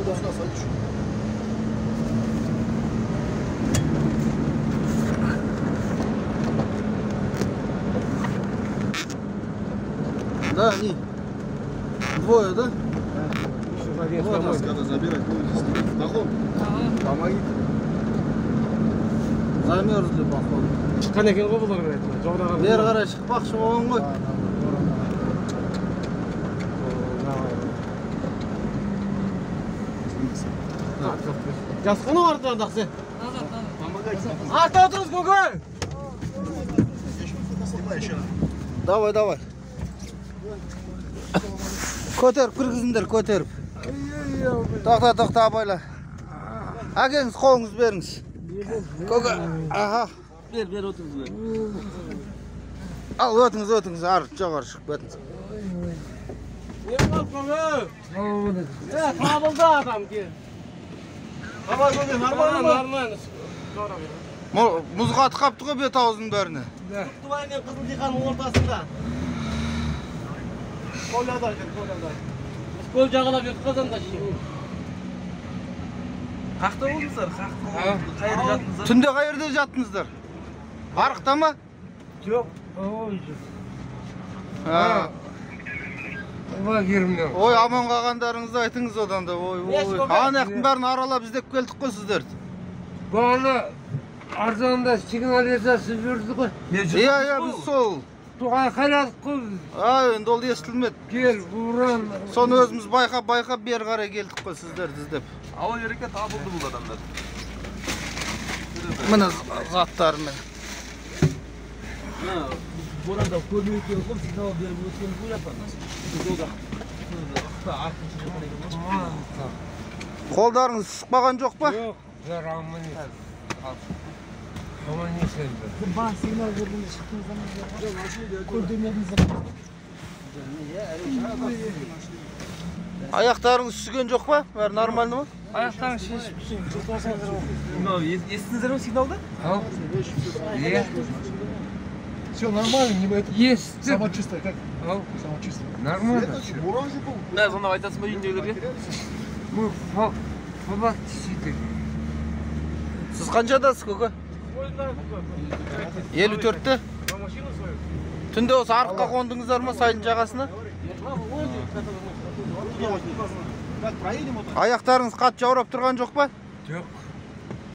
Сюда садись. Да, они двое, да? Да. Вот нас, когда забирать будете снимать. Походу. Помогите. Замерзли, походу. Шыққан екен ғой бұлар. Бері қарай шықпақшы болған ғой. Жасқыны артынан дақсы. Арта отырыңыз, көке. Снимай еще. Давай, давай. Көтеріп кіргізіңдер, көтеріп. Тоқта, тоқта, абайла. Әкеңіз, қолыңыз беріңіз. Көке, аха. Бер, бер, отырыңыз. Ал, өтіңіз, өтіңіз, ары жоғары шығып өтіңіз. Не болды, көке? Табылды адам кел. Давай, көке, нормально ма? Нормально. Мұз қатып қапты ғой бет аузының бәріне. Құттыбай мен Қызыл диқанның ортасында. Коляда жүр, коляда. Біз көл жағалап жүрдік қазанда шейін. Қақта болдыңыздар? Қақта. Қай жерде жаттыңыздар? Түнде қай жерде жаттыңыздар? Арықта ма? Жоқ. Ой. Ой, аман қалғандарыңызды айтыңыз одан да. Ой, ой. Ана жақтың бәрін аралап іздеп келдік қой сіздерді. Бағана арзанда сигнализация жүрді ғой. Иә, иә, біз сол. Айқайладық қой біз. А, енді ол естілмеді. Кел, буран. Соны өзіміз байқап-байқап бері қарай келдік қой сіздерді іздеп. Ауыл ереке табылды бұл адамдар. Міне заттарымен. Боранда көрмей өткен ғой, сигнал беріп өткен ғой жақтан. Жолда. Қолдарыңыз шықпаған жоқ па? Жоқ, бәрі аман есен. Аман есен. Бағана сигнал бергенде шықтыңыздар ма? Көрдемедіңіздер ме? Аяқтарыңыз үсіген жоқ па? Бәрі нормально ма? Аяқтарың шешіп Естідіңіздер ме сигналды? Иә. Все нормально, не это. Естіп. Самочувствие как? Самочувствие. Нормально. Мә, звондап айтасың ба үйіндегілерге? Мы в палатке сидели. Сіз қаншадасыз, көке? 54-те? Түнде осы арыққа қондыңыздар ма сайдың жағасына? Аяқтарыңыз қатты жаурап тұрған жоқ па? Жоқ.